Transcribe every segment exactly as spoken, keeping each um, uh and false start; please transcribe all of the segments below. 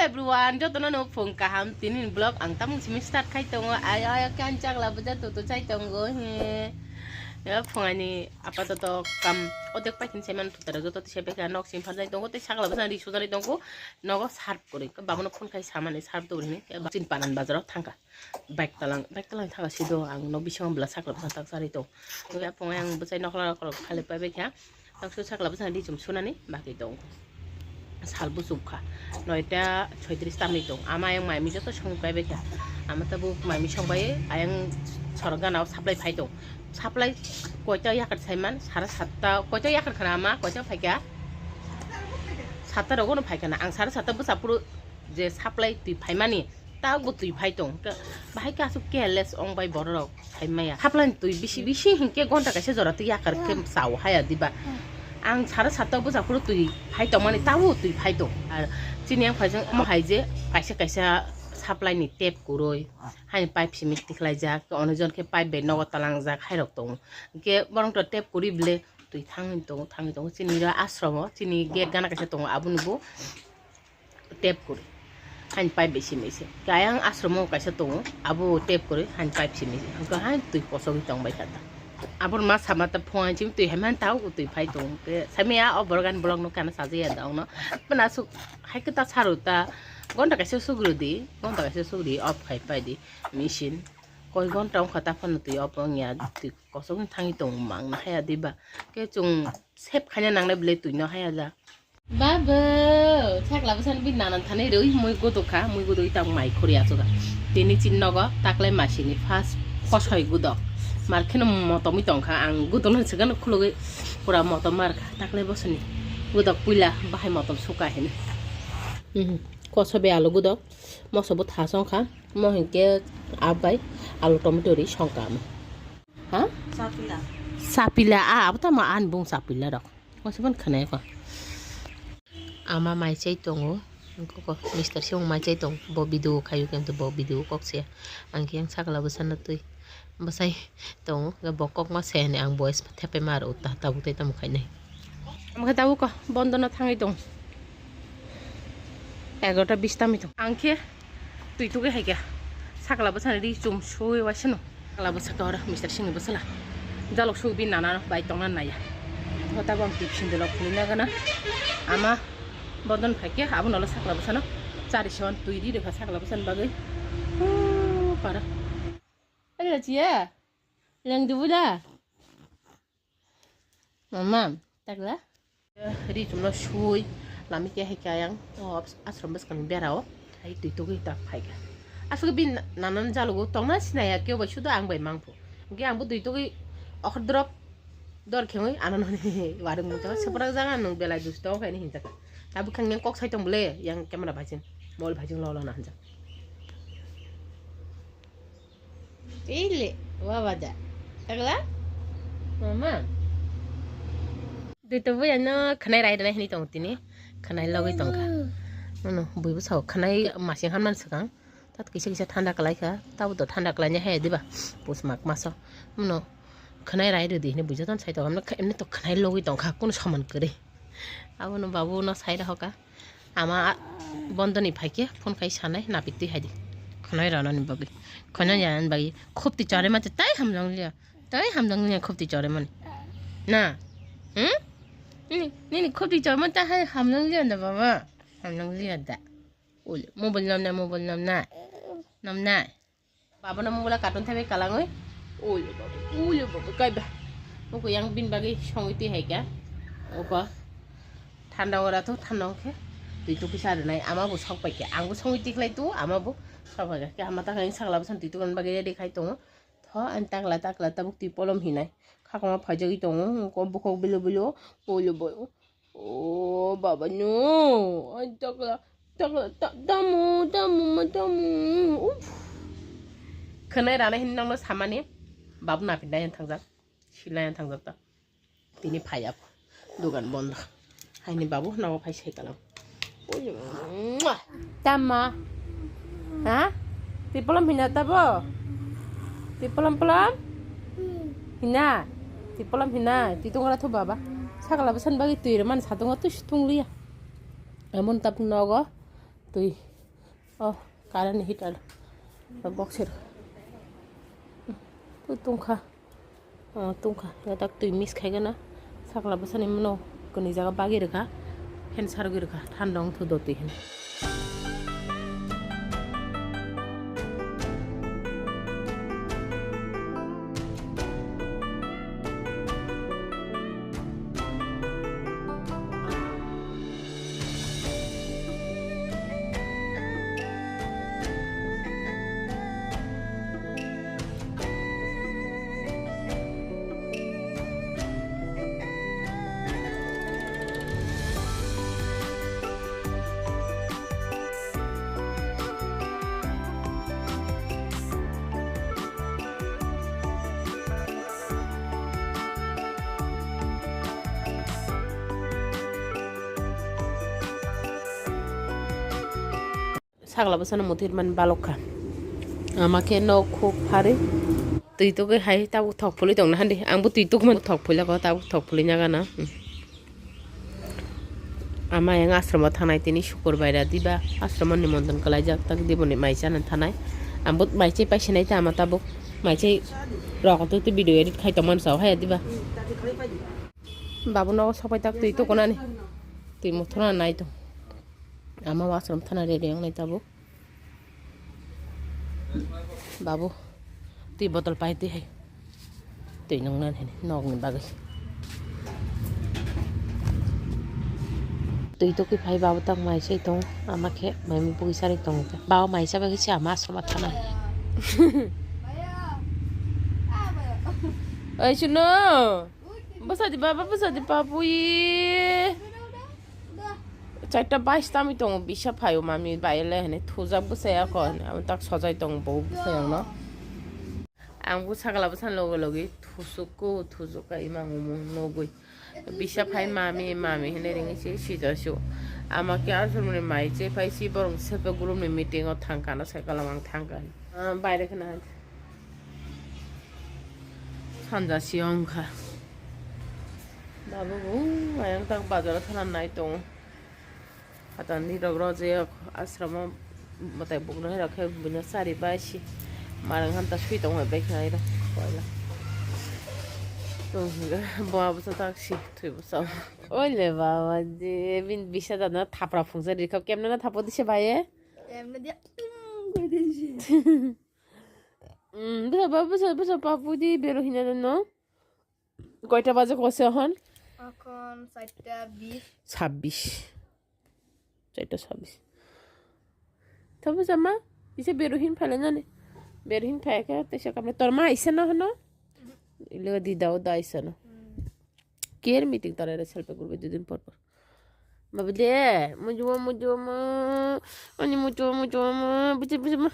Everyone, jotono no phung kaham, tini ni vlog ang tamung simi start khai tongo. Ayo, ayo, khe ang chakla bwsa tutu chai tongo, he. Ya, phung ani apatoto kam odek paitini saiman thutara joto tisai paikha, nok simi pharjai tongo, tei sakla bwsa ri sujari tongo, nogo sarp kori. Babono phone khai samani sarp do hini, chin panan bazaro thangkha. Bike talang, bike talang thangkha sido, ang nok bisingo bwla sakla bwsa tak chari tong. Ya, phung ang bwsai nokla nokla khali pai baikha. Taksu sakla bwsang di chum sunani bagwi tongo. Sal buchuk kha. Noita soitris tamni tong. Ama ayang maimi joto song pai baikha. Ama tabuk maimi song bai ayang sorok gana o supply phai tong. Supply koita yakar saiman, sara satta, koita yakar khana ama, koita phaikha? Satta rogo no phaikha na. Ang sara satta bwsa phuru je supply twi phaimani, ta bo twi phai tong. Ke-, bahai ke aswk careless ong bai borok sai maya. Supply ni twi bisi bisi hinkhe gonta kaisa jora twi yakar khe sao haya diba. Ang sara satta bwsa phuru twi phai tongmani, ta bo twi phai tong. Ar chini yang phaijak mo hai je kaisa kaisa supply ni tap kwrwi, haini pipe simi tikhlaijak, onek jon khe pipe bai nogo talangjak, hairok tongo. Hinkhe borok to tap kwrwi bwle twi thangwi tongo, thangwi tongo. Chini ro ashromo, chini gate gana kaisa tongo, aboni bo tap kwrwi, haini pipe bai simi se. Khe ayang ashromo kaisa tongo, abo tap kwrwi, haini pipe simi se. Hwnkhe haini twi kosogwi tongbai kha ta. Aboni ma sama ta phone simi twi hai man ta, o twi phai tongo. Khe saimaya o borok ani vlog no kana sajaya da ongno. Bana aswk hai khe ta saru ta, gonta kaisa sugri di, gonta kaisa sugri off khai pai di machine. Koi gonta wngkha ta phano twi off wngya, twi kosogwi thangwi tongo mang na haya diba. Khe chwng save khaina nangnai bwle twi no haya ja. Babu, sakla bwsani bini nanan thani rwi mui gudukha, mui gudui tang mai khuri achuga. Tini chin nogo taklai masini first kosoi gudok. Mar kheno motomwi tongkha, ang gudokno swkang khulugwi pura motom markha. Taklai bosoni gudok puila bahai motom suka hini. Mhm. Koso be alu gudok, moso bo thasong kha, mo hinkhe abai alu tomato ri songkha amo. Ha? Sapila. Sapila, a, abo tamo ani bung sapila rok. Waisa ban khwnai kho. Ama mai chai tongo. Koko, mister Singh mai chai tong. Bo video khayu kento bo video kok se. Ang khe yang sakla bwsano twi. Bwsai tongo. Bo kok ma se hene ang voice thepe mar uta tabuk tai tamo khainai. Ang khe tabuk ko bondo no thangwi tong. Egarota bis tami tong. Ang khe twi tugwi hai khe sakla bwsani ri chum sui waisano. Sakla bwsa khe oro mister Singh ni bwsala. Jalok sui bi nana bai tongna naya. Bo tabuk ang twi sindilok khulina gana. Ama bodon phai khe abo nolo sakla bwsano chari son twi ri rwkha sakla bwsani bagwi. Huu, para. Ayo, chia. Leng dubu da. Mama, takla? Ri chumno sui, lami khe hai khe ayang, o, ashram bwskangni berao, hai twi tugwi ta phai kha. Aswk bin nanan jalogo, tongna sinaya kebo sudo ang bai mangphu. Hwnkhe ang bo twi tugwi okhor drop, dor khengwi ano noni warung mungsa, seprak jaga nung belai dusto khaini hinjak. Tabuk khang yang kok sai tong bole, yang camera bhaiching, mol bhaiching lo lo na hinjak. Ile, wa baja. Takla? Mama. Dito boy ano khanai rai rai hini tong tini. Khanai logoi tong kha. Ano bui bo sao khanai masing han man swkang. Tat kisa kisa thanda kalai kha. Tabo to thanda kalai nya hai diba. Pus mak maso. Mano khanai rai rwdi hini bujo ton sai to. Amno kha-, emni to khanai logoi tong kha. Kun saman kwrwi. Abono babu no sai rw hoka. Ama bondoni phaikhe phone khai sanai napitwi haidi. Khwnai ranani bagwi. Khwnai ranani bagwi. Khopti chore mate tai hamjang liya. Tai hamjang liya khopti chore mani. Na? Hmm? Nini, nini khopti chore mate tai hamjang liya da baba. Hamjang liya da. Ule, mobile namna, mobile namna. Namna. Baba no mobile cartoon thaibai kalangwi. Ule baba, ule baba, kaiba. Muku yang bin bagwi songwi twi hai kha. Oko. Thanda ora to thanda khe. Twi to kisa rwnai ama bo sok pai khe. Ang bo songwi twi khlai tu ama bo sok pai khe. Ama ta khe sakla bwsano twi to bagwi ready khai tongo. Tho ang takla takla tabuk twi polom hinai. Khakma phaijagwi tongo. Ko bukhuk bilo bilo. Ule bo. O baba no, ai takla, takla, ta-, tamu, tamu, ma tamu. Uf. Khwnai rana hin nangno samani, babu napin dai thangjak, silai thangjak ta. Tini phaiya, dugan bondo. Haini babu nago phai sai kalam. Tama. Ha? Twi polom hina tabo? Twi polom polom? Hina. Twi polom hina. Twi tongra thu baba. Sakla bwsani bagwi twi rwmani satungo twi stung liya. Emon tap nogo twi Oh, current heater. Box er. Tu tungkha. Oh, tungkha. Ya tak tui mis khai gana. Sakla bwsani mano kani jaga bagi rwkha. Fan sarwi rwkha. Thanda wng thu do twi hin. Sakla bwsano muthir mani balok kha. Ama khe nok khuk phari. Twi tugwi hai tabuk thok phulwi tongna handi. Ang bo twi tugmani thok phulwi jago, tabuk thok phulwi nyaga na. Hmm. Ama yang ashram o thangnai tini sukur bai ra diba. Ashram o nimontron kwlaijak tak diboni mai chana thanai. Ang bo mai chai paisa nai ta ama tabuk. Mai chai rok tu tu video edit khai tongmani sao hai diba. Babu nogo sopai tak twi tukunani. Twi muthuna nai tong. Ama ashram thana ready wngnai tabuk. Babu, twi botol pai twi hai. Twi nungna hini nokni bagwi. Twi tokwi phai babu tak mai sai tong, ama khe mai mui bugwi sarwi tong. Babu mai sa bagwi se ama aswma thana. Oi suno. Bwsadi baba, bwsadi papuyi. Chaita bais tami tongo, bisa phaio mami bai le hene thujak bwsai ako hene abo tak sojai tongo bo bwsai ang no. Ang bo sakla bwsa logi logi thusuk ko thusuk ka imang mung nugui. Bisa phai mami mami hene ringi si sija su. Ama ke aswrwng ni mai che phai si borong sepe group ni meeting o thang kano sai kalam ang thang kan. Ah, baire khna. Sanja si ong kha. Babu bo ayang tak bazar o thana nai tongo. Hatani rok rojak asromo mwtai buknai rok khe buino chari bai si. Marang hanta sui tong bai kha iro koila. Tong hwnkhe bo abo tak si thwi bwsa. Oile baba je bin bisa dana thapra phungsa rikha kemna na thapo dise baye. Kemna dia tung koi dise. Hmm, bisa baba bisa bisa papu di bero hina no. Koita baje kose hon? Ekhon chaita bis. Sabbish. Chaita sabbish. Tamo sama? Ise beruhin phale nani? Beruhin phai khe tesa kamle tor ma ise no hono? Ilo di dao da ise no. Hmm. Care meeting tara era selpe gurbe dudin por por. Babu de, mujuwa mujuwa ma. Ani mujuwa mujuwa ma. Buji buji ma.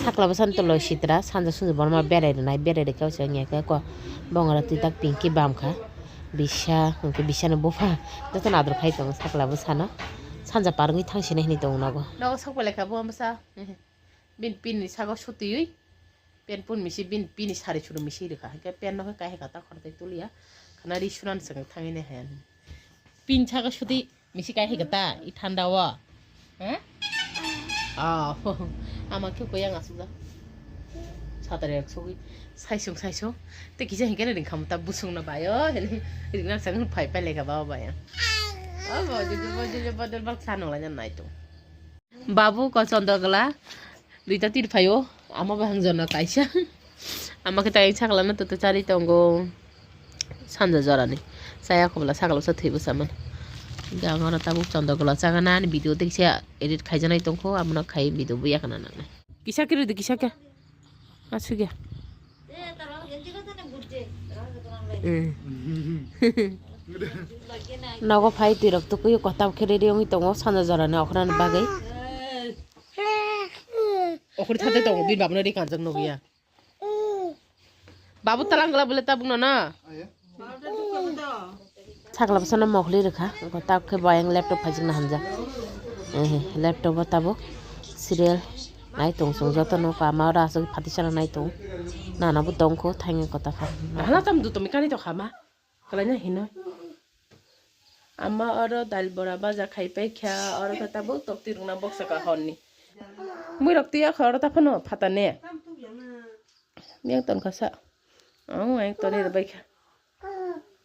Sakla bwsani tolo sitra sanja sunju borma berai rwnai, berai rwkhe o se wngya khe ko bongora twi tak pink khe bam kha. Bisa hwnkhe bisano bupha jotono ador khai tongo sakla bwsano. Sanja par wngwi thang sinai hinwi tongo nogo. Nogo sok belai kha bo bwsa. Bini pin ni sago sutiwi pen pun misi bini pin ni sari suru misi rikha. Hwnkhe pen no khe kai hwnkha ta khortai tuliya. Khana ri sunan swkang thangwi nai haya. Pin sago suti misi kai hwnkha ta i thanda o. Ha? Oh, ama khe koyang asukjak. Satari rok sogwi saisung saisung. Te kisa hwnkhe ringkha ta busung no bayo. Ringna swkang phai pai lekha baba baya. Oh, bo jujur bo jujur bodol bak sanung laina nai to. Babu ko chondogla duita tir phaio, ama bahang jona kaisa. Ama khe tai sakla no toto chari tongo sanja jorani. Chaya khobla sakla sa thwibo saman. Hingke ang oro tabuk chondogla chagana ani video tekse edit khaijaknai tongkho, abono khai video buya khna nangnai. Kisa kiri di, kisa ke. Asugya. Nogo phai twi rok tukui kota khe ready wngwi tongo sanja jora ni okhrani bagwi. Okhri thate tongo bini baba no ri kanjak nugya. Babu talang gla bole tabuk no na. Sakla bwsano mokli rwkha, wngkha tabuk khe bo ayang laptop phaijak na hamjak. Ehe, laptop o tabuk serial nai tong chwng joto no, ama oro aswk phatisana nai tong. Nana bo tongkho thainge kota kha. Hala tam du tomi kani to khama. Kwlaina hino. Ama oro dal bora baja khai paikha, oro khe tabuk tokti rwkna boksa ka honni. Mui rok twi akha oro taphano phatane. Yang ton kasa. Ang yang ton ri baikha.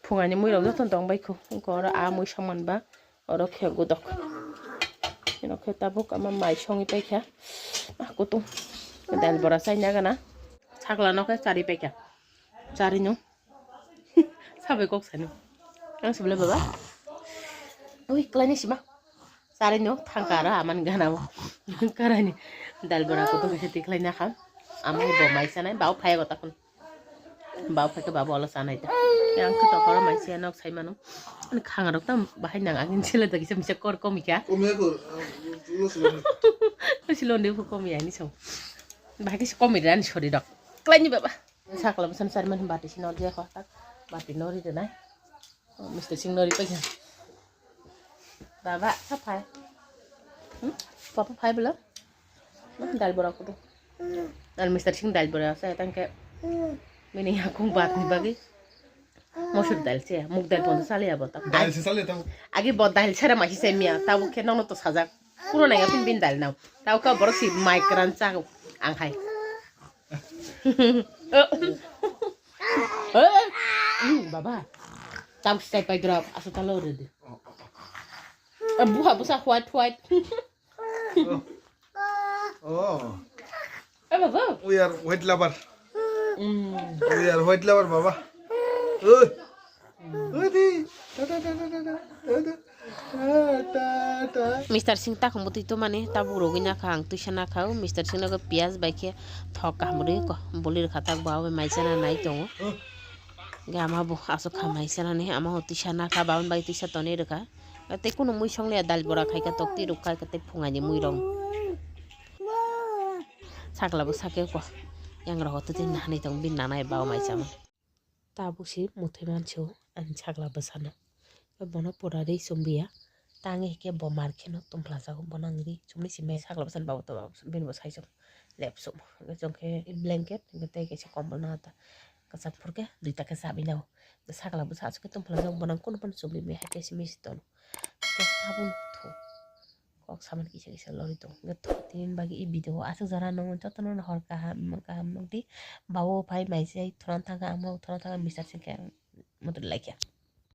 Phungani mui rok joto tong baikho. Wngkha oro a mui saman ba. Oro khe gudok. Ino khe tabuk ama mai songwi paikha. Ah, kutung. Dal bora chaina gana. Sakla no khe chari paikha. Chari no. Sabai kok sani. Ang sibla baba. Ui, klai ni sima. Chari no thangka aro aman gana bo. Karani. Dal bora kutung khe tiklai na kha. Ama bo mai sanai, bau phai go takun. Bau phai ke bau olo sanai ta. Yang khe to horo mai se nok sai mano. Ani khang rok tam bahai nang agin sele da kisa misa kor komi kha. Komi ko, ah, ulo silo ni. Silo ni ko komi ani so. Bahai kisa komi ran sori rok. Klai ni baba. Sakla bwsano sari mani bati sino je kho tak. Bati no ri denai. Oh, Mister Singh no ri paikha. Baba, sa phai. Hmm? Papa phai bolo. Hmm, dal bora kudu. Al Mister Singh dal bora sa tangke. Bini yakung bat ni bagi. Mosur dal se, muk dal pon sale abo ta. Dal se sale ta. Agi bo dal sara masi se miya, ta bu khe nono to sajak. Kuno nai apin bin dal nau. Ta ka borok si mai kran cha ang hai. Hmm, baba. Tam sai pai drop, aso talo ready. Buha busa white white. Oh. Oh. Eh, baba. We are white lover. Mm. We are white lover, baba. Oi. Oi di. Ta, ta, ta. Mister Singh takhumbo twi tomani tabuk rogwi nakha, ang twisa nakha. O Mister Singh nogo piyaj bai khe thok kaham rwi ko boli rwkha, tak bo abo mai chana nai tongo. Gama bo aswk kha mai chanani, ama ho twisa nakha, babon bai twisa tonwi rwkha. Tei kunu mui song liya, dal bora khai kha, tokti rwk khai kha, tei phungai ni mui rong. Sakla bo sakhe ko. Yang rok to tin nani tong bin nanai bao mai chama. Tabuk si muthwi mansi o ani sakla bwsano. Bono pura ri chumbiya. Tangi hike bo mar kheno tumpla jago, bono ang ri chumli si me sakla bwsano babo to bini bo sai chong lep chum. Hwnkhe chwng khe blanket hwnkhe tei kaisa kombol no ta kwchak phur khe duita khe chabi nao. Sakla bwsa aswk khe tumpla jago, bono ang kunu phano chumli me hai khe simi si tono. Tabuk thu. Kok saman kisa kisa lori tong. Hwnkhe tini bagwi i video o aswk jora nung jotono hor kaham, kaham nukdi. Bawo phai mai se thwna thangkha, amo thwna thangkha, Mister Singh khe ang motor laikha.